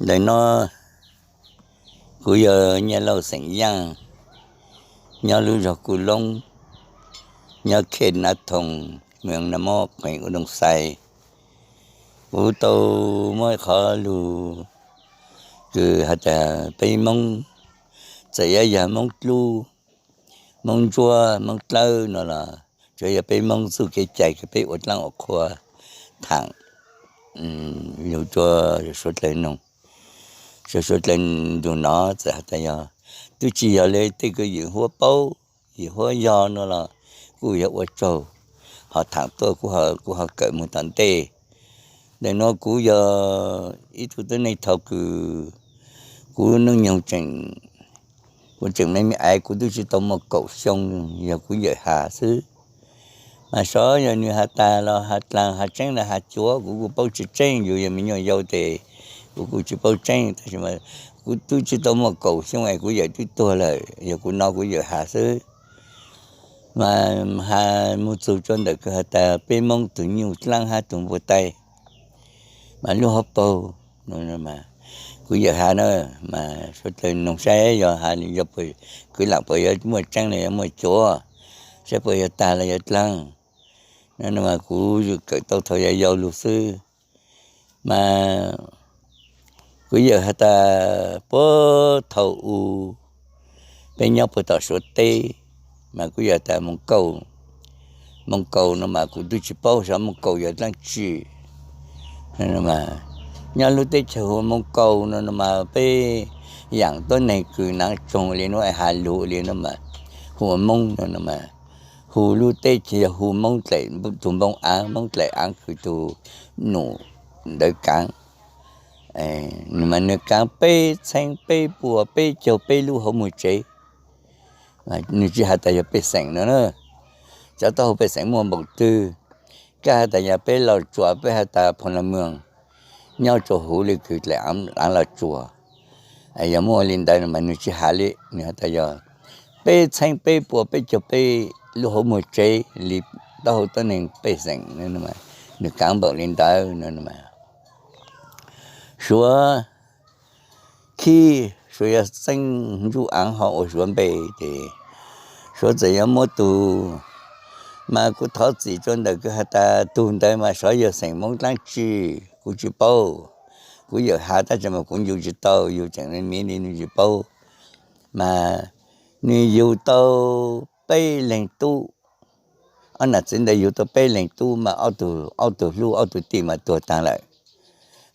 Ntawm no kuv yog Nyiaj Lauj xeem Yaaj, nyob lub zog Kuj Loob, nyob khej Nav Thoom, moos Nas Mob, qheem Ua Doo Xais. Kuv tau muab qhov lug kws has tas peb Moob, txawm yuav yog Moob Dlub, Moob Ntsuab, Moob Dlawb no los tsuav yog peb Moob txuj kev cai kws peb ua dlaab ua qhua thaam lug rua suav dlawg noog. Suav dlawg ntuj no txawm has tas yog twb tsi yog le tej kws ywm huab paub ywm huab yog no los kuj yuav ua tsaug, ho thaam tuaj kuj ho kawm moog tom ntej. Ntawm no kuv yog ib tug tuab neeg thaus kws kuv nub nyoog tseem, kuv tseem me me ais, kuv twb tsi tau muaj kaum xyoo, yog kuv yawm has xwb. Mas sov yog nwg has tas los has dlaag, has tseeb los has cuav kuv kuj paub tsi tseeb, yug yog me nyuam yau tes kuv kuj tsi paub tseeb, tab sis mas kuv twb tsi tau muaj kaum xyoo es kuv yawm twb tuag lawm, yog kuv no kuv yawm has xwb. Mas has moog txug rua ntawm kws has tas peb Moob tug nyuj dlaab hab tug npua tai, mas lub hauv paug, kuv yawm has na, mas suav dlawg noog saib yog has, yog kwv lam puas yuav muaj tseeb los yuav muaj cuav, saib puas yog tag los yuav dlaag. No mas kuv kawm tau thaus yau yau lug xwb. Mas kuv yawm has tas puag thaum u peb nyob puag tom Suav teb, mas kuv yawm tas Moos Kaus, Moos Kaus no mas kuv twb tsi paub xyov Moos Kaus yog dlaab tsi. Nyob lub teb chaws hu ua Moos Kaus no mas peb yaam tuab neeg kws naav tsoog li no es has lug li no mas hu ua Moob no mas, hu lub teb chaws yog hu Moob Dlaim, tug npoo aav, Moob Dlaim aav kws tug num ntawd kaav, mas nwg kaav peb txheeb peb pua peb caug peb lub hauv muag tsev. Nwg tsi has tas yog pej xeem no na, cov taub hau pej xeem muaj npaum twg, kab has tas yog peb Lauj Tsuas, peb has tas Phoo Laj Moog, nyob rua huv le kws Dlaim aav Lauj Tsuas. Yog muaj li ntawd mas nwg tsi has li, nwg has tas yog peb txheeb peb pua peb caug peb lub hauv muag tsev li taub hau tuab neeg pej xeem, nwg kaav npaum li ntawd no. Suav khib, Suav yuav txeeb nruj aav ho ua Suav npe ces Suav txawm yuav muab tug, mas kuv thov txim rua ntawm kws has tas tug ntawd mas xyov yog xeem Moob dlaab tsi, kuv tsi paub. Kuv yawm has tab sis mas kuv ncu tsi tau, yug tseem miv li nwg tsi paub. Mas nwg yug tau peb leeg tub, ob nam txiv ntawd yug tau peb leeg tub mas ob tug hlub ob tug tij mas tuag taag lawm,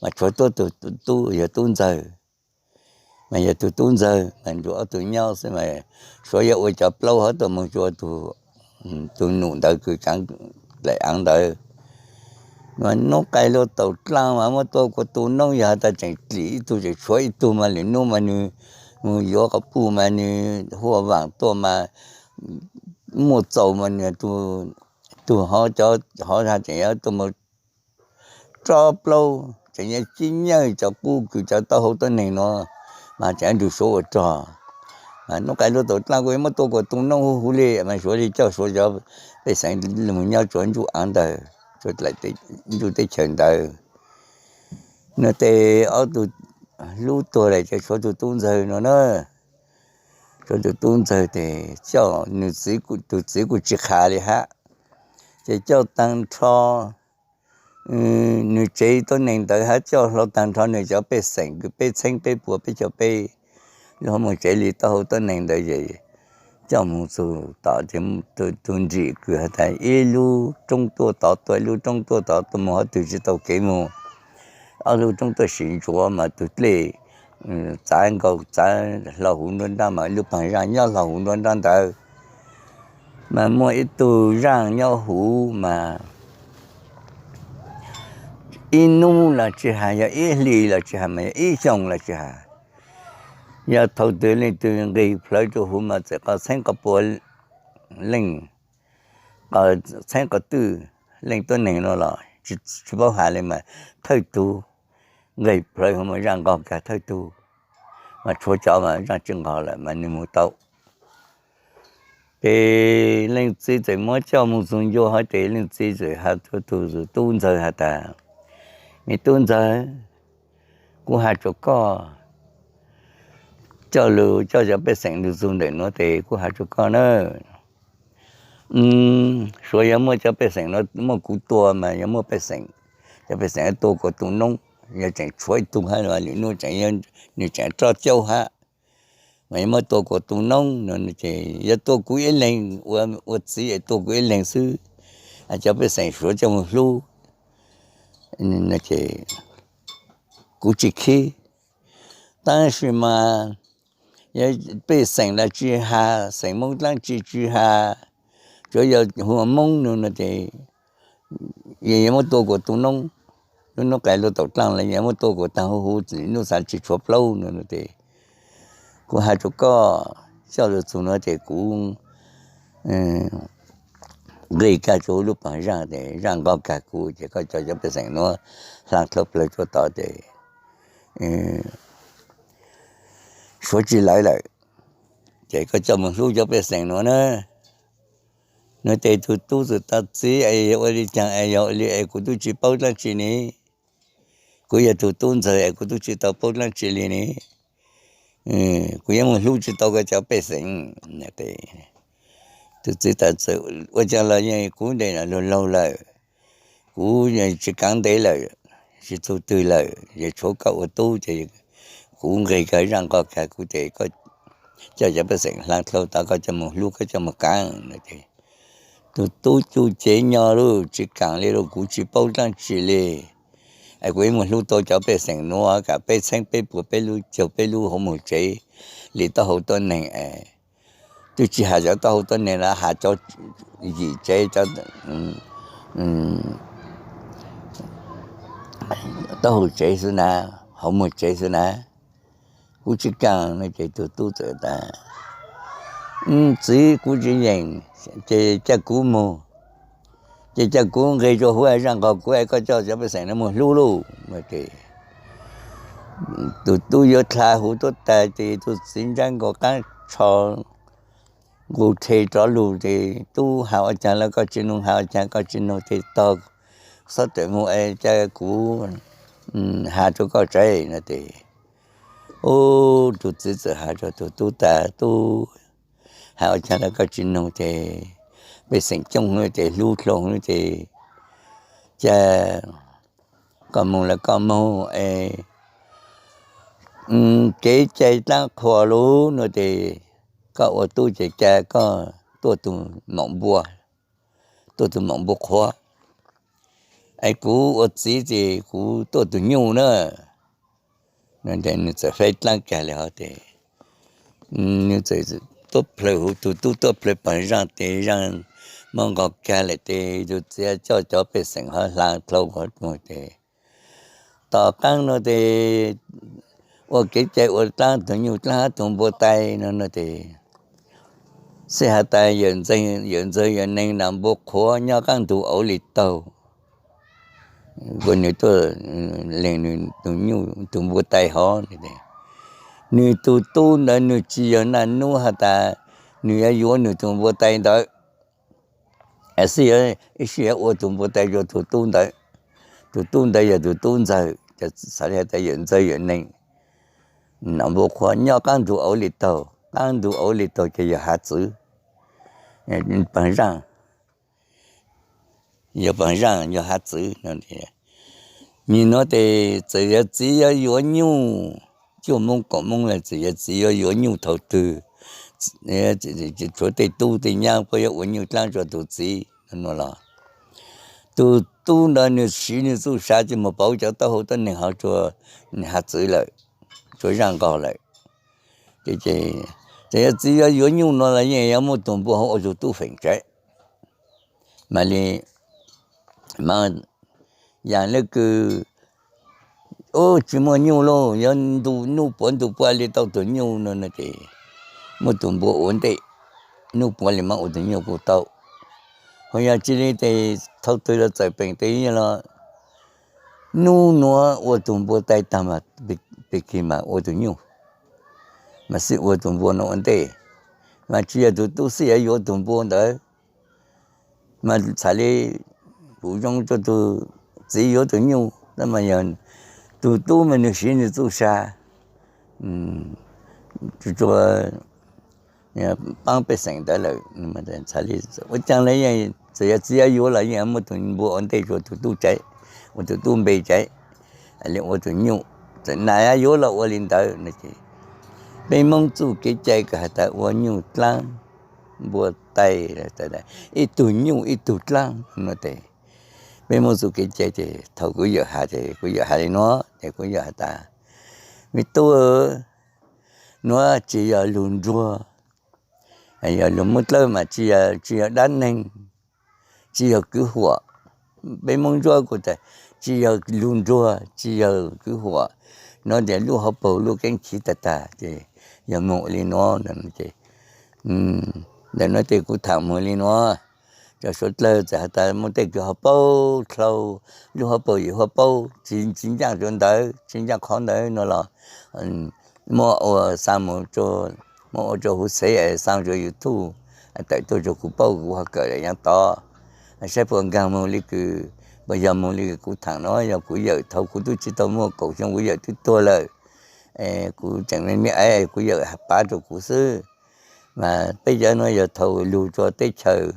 mas tshuav tuab tug tub yog tub ntxawg. Mas yog tug tub ntxawg mas nrug ob tug nyob xwb mas Suav yuav ua cov plaub hov tuaj moog rua tug num ntawd kws kaav Dlaim aav ntawd. Mas nub qai luag taus dlaaj mas muab tuaj kua tu noob, yog has tas tseem dlim ib tug tseem tshuav ib tug mas lwm nub mas nwg moog yuav quas puj mas nwg huaj vaam tuaj mas muaj txaus mas nwg tug hov cov hov tseem yuav tuaj moog rov plaub, tseem yuav cib nyawj cov qub kws cov taub hau tuab neeg no, mas tseem yuav nrug Suav ua rog. Mas nub qai luag taus dlaaj kuj muab tuaj kua tu noob huv huv li mas Suav li coj Suav cov pej xeem moog nyob rua nruj aav ntawd, rua Dlaim nruj teb chaws ntawd. Nwg tes ob tug hlub tuag lawm ces tshuav tug tub ntxawg no na. Tshuav tug tub ntxawg tes coj nwg txiv, tug txiv kuj tsi qha li hab, ces coj taag nrho nwg tsev tuab neeg ntawd hab coj hlo taag nrho nwg cov pej xeem kws peb txheeb peb pua peb caug peb lub hauv muag tsev li taub hau tuab neeg ntawd es coj moog txug tom tug nrim kws has tas ib lub roob tuaj tod tuaj, ib lub roob tuaj tod tuaj, moog hov twg tsi tau kev moog. Ob lub roob tuaj sim ntsuav mas tug dlej txav nkaus txav hlo huv nruab nrab mas lub paag zaaj nyob hlo huv nruab nrab ntawd. Mas muaj ib tug zaaj nyob huv mas ib nub los tsi has, yog ib hlis los tsi has, mas yog ib xyoo los tsi has, yog thaum twg leej twg nqis plhawv rua huv mas txawm qov txheeb qov pua leej, txheeb qov twj leej tuab neeg no los tsi paub has li mas thawj tug nqis plhawv huv mas zaaj nqog kag thawj tug, mas tshuav cov mas zaaj tsi nqog lawm mas nwg moog tau. Ces leej txiv txawm muab coj moog txug ncua hov ces leej txiv txawm has rua tug tub ntxawg has tas, me tub ntxawg, kuv has rua koj, coj lug coj cov pej xeem lug txug ntawm nuav tes kuv has rua koj na. Suav yog muaj cov pej xeem nuav muaj kuv tua mas yog muaj pej xeem, cov pej xeem tua kuas tu noob, yog tseem tshuav ib tug hab lwm nub tseem, nwg tseem roj caub hab, mas yog muab tua kuas tu noob no ces yog tua kuv ib leeg, ua txiv es tua kuv ib leeg xwb, cov pej xeem suav coj moog hlub, kuv tsi khib. Tab sis mas yog pej xeem los tsi has, xeem Moob dlaab tsi tsi has, tsuav yog hu ua Moob no no ces yeej yuav muab tua kuas tu noob, lub nub qai lub taus dlaaj los yeej muab tua kuas taag huv huv, lwm nub xaav tsi tshuav plaub no no ces kuv has rua koj, coj lug txug nuav ces kuv nqis kag rua huv lub paag zaaj tes zaaj nqog kag kuv ces koj coj cov pej xeem nuav hlaa dlhau plawg rua tod tes suav tsi lawv lawm, ces koj coj moog hlub cov pej xeem nuav na. Nuav tes tug tub txawm tas, Txiv, es yog ua li caag es yog ua li es kuv tub tsi paub dlaab tsi ne? Kuv yog tug tub ntxawg es kuv tub tsi tau paub dlaab tsi li ne? Kuv yeej moog hlub tsi tau koj cov pej xeem. Tug txiv tas, Ua caag los yeej kuv ntes lug laug lawm, kuv tsi kaav ntev lawm, tsi txug twg lawm, yeej tshuav koj ua tub ces kuv nqis kag zaaj nqog kag kuv tes koj coj cov pej xeem hlaa dlhau tod, koj coj moog hlub, koj coj moog kaav. Tug tub cuj cev nyo lug, Tsi kaam li lug, kuv tsi paub dlaab tsi li es kuv yeej moog hlub tau cov pej xeem nuav, kaam peb txheeb peb puas peb lub caug peb lub hauv moog tsev li taub hau tuab neeg es twb tsi has cov taub hau tuab neeg los has cov yim tsev, cov taub hau tsev xwb na, hauv moog tsev xwb na. Kuv tsi kaam no ces tug tub txawm tas, Txiv, kuv tsi yeem, ces coj kuv moog, ces coj kuv nqis rua huv zaaj nqog kuv es koj coj cov pej xeem no moog hlub lauj. Tug tub yuav dlha huv tuab taag ces tug txiv ntsab nkaus qaab tsho nqus rhe rov lug ces, Tub, has ua caag los koj tsi noog, has ua caag koj tsi noog, ces tog xob tawm moog es ca kuv has rua koj tsev no ces, ub, tug txiv txawm has rua tug tub tas, Tub, has ua caag los koj tsi noog ces, pej xeem coob hwv ces hlub dlhau hwv ces, ca koj moog los koj moog es kev cai dlaab qhuas lug no ces koj ua tub ces ca koj tuaj tug maum npua, tuaj tug maum npua qhuav, es kuv ua txiv ces kuv tuaj tug nyuj na. Nwg txawm faib dlaab kag le hov tes, nwg txawm tuab plawg huv, tug tub tuab plawg paag zaaj tes zaaj muab nqog kag lawm tes tug txiv coj cov pej xeem hov hlaa dlhau hov moog tes, tom qaab no tes ua kev cai ua dlaab tug nyuj dlaab hab tug npua tais no no tes, xij has tas yawm ntxawg yawm neeg nam npua qhuav nyob qaab ntug auv li taug, kuas nwg tuaj lees nwg tug nyuj tug npua tais hov, nwg tug tub ntawd nwg tsi yog naj nub has tas nwg yuav yuav nwg tug npua tais ntawd, es xij ib sij yuav ua tug npua tais rua tug tub ntawd. Tug tub ntawd yog tug tub ntxawg, xav li has tas yawm ntxawg yawm neeg nam npua qhuav nyob qaab ntug auv li taug, qaab ntug auv li taug ces yog hav txwv, paag zaaj, yog paag zaaj yog hav txwv no. Nwg nuav tes txawm yog txiv yuav yuav nyuj, cuaj moob kaum moob le txawm yog txiv yuav yuav nyuj thaus twg, tshuav tej tub tej nyab puab yuav ua nyuj dlaab rua tug txiv no los, tug tub ntawd nwg siv nwg txuj sa tsi moog pauv cov taub hau tuab neeg hov rua hav txwv lawm, rua zaaj nqog lawm. Ces, ces yog txiv yuav yuav nyuj no los yeej yuav muaj tug npua hov ua tug tub feem tsev. Mas li, mas yaam le kws, ub, tsi muaj nyuj lauj, yuav ntu nub puav ntu puav li tau tug nyuj no no ces muab tug npua ua ntej, nub puav li mas ua tug nyuj kuj tau. Ho yog tsi li tes thaus twg los txawm peem tes los nub nuav ua tug npua tais taag mas pig kig mas ua tug nyuj, mas xij ua tug npua no ua ntej. Mas tsi yog tug tub xij yuav yuav tug npua ntawd, mas txhais li kuv zoo rua tug txiv yuav tug nyuj, tab mas yog Tus tub mas nws siv nws txuj sa, tsuas paab pej xeem ntawd lawm. Ua caag los yeej txawm yog txiv yuav los yeej muaj tus npua ua ntej rua tus tub tseg, ua tus tub npe tseg, ua tus nyuj, txawm nam yuav los ua li ntawd. Peb Moob txuj kev cai kws has tas ua nyuj dlaab npua taig, ib tug nyuj ib tug dlaab no tes, peb Moob txuj kev cai ces thaum kuv yawm has ces kuv yawm has li nuav ces kuv yawm has tas, me tub, nuav tsis yog lug nruag, yog lug muab dlawb mas tsis yog dab neeg, tsis yog kwv huam. Peb Moob Ntsuab kuj tas tsis yog lug nruag tsis yog kwv huam, nuav tias lub hauv paug lub keeb chiv tag tag ces yog moog ua li nuav. Ntawm nuav ces kuv tham moog li nuav, cov suav dlawg txawm has tas muaj tej kws ho paub dlhau, lub hauv paug yim huab paug tsis ncaaj rua ntawd tsis ncaaj qhov ntawd no los muab ua xa moog, muab ua rua huv xev, xa rua YouTube, tawm tuaj rua kuv paub kuv ho kawm yav tod. Saib puas nkaag moog li kws, puas yog moog li kws kuv tham nuav. Yog kuv yawm thaum kuv tub tsis tau muaj kaum xyoo kuv yawm twb tuag lawm, kuv tseem me me aiv kuv yawm pav rua kuv xwb. Mas peb cov nuav yog thaum lug rua teb chaws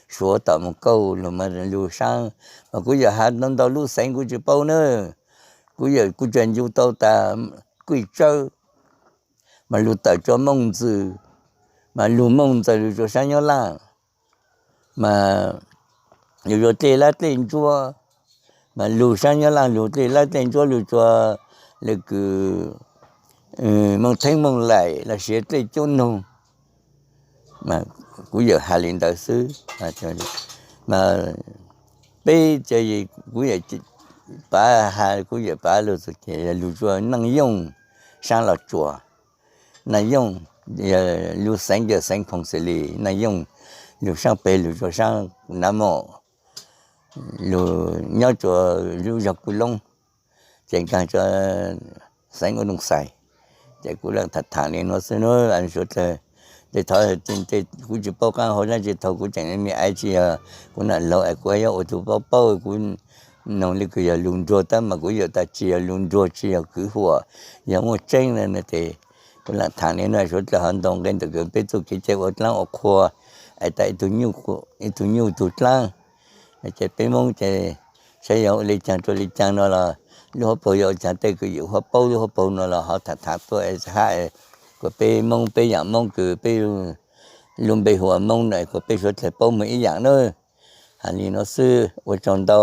Suav tom moog kauj lug mas lug saab, mas kuv yawm has ntau ntau lub xeev kuv tsis paub na. Kuv yawm kuv tsuas ncu tau tas Kuj Tsawb, mas lug tawm rua Mooj Ntxwg, mas lug Mooj Ntxwg lug rua saab Nyab Laj, mas lug rua dlej lab dlej ntsuab, mas lug saab Nyab Laj lug dlej lab dlej ntsuab lug rua le kws Mooj Theeb Mooj Laim los sis dlej cub noog. Kuv yawm has li ntawd xwb. Mas peb, kuv yawm pav has, kuv yawm pav lug txug ces lug rua Neej Yooj saab Los Tsuas, Neej Yooj, lub xeev yog xeev Phooj Xwm Lis, Neej Yooj lug saab pem lug rua saab Nav Mom, lug nyob rua lub zog Kuj Loob, ces nkaag rua xeev Ub Dooj Xais. Ces kuv lam tham tham li nuav xwb nuav suav dlawg. Ces thov, kuv tsis paub qaab hauv dlaab tsi, thaum kuv tseem me aiv tsis yog kuv nam laug es kuv yuav ua tug paub paub, kuv noog li kws yog lug nruag tab mas kuv yawm tas tsis yog lug nruag tsis yog kwv huam, yog muaj tseeb na ces kuv lam tham li nuav suav dlawg ho ntoo nqe ntawm kws peb txuj kev cai ua dlaab ua qhua, es tas ib tug nyuj tug dlaab. Ces peb Moob ces saib yog ua li caag rua li caag no los lub hauv paug yog ua caag tej kws yawm huab paub lub hauv paug no los ho tham tham tuaj es hab kuas peb Moob peb yaam Moob kws peb lub npe hu ua Moob no kuas peb suav dlawg paub moog ib yaam na. Has li nuav xwb ua tsaug ntau.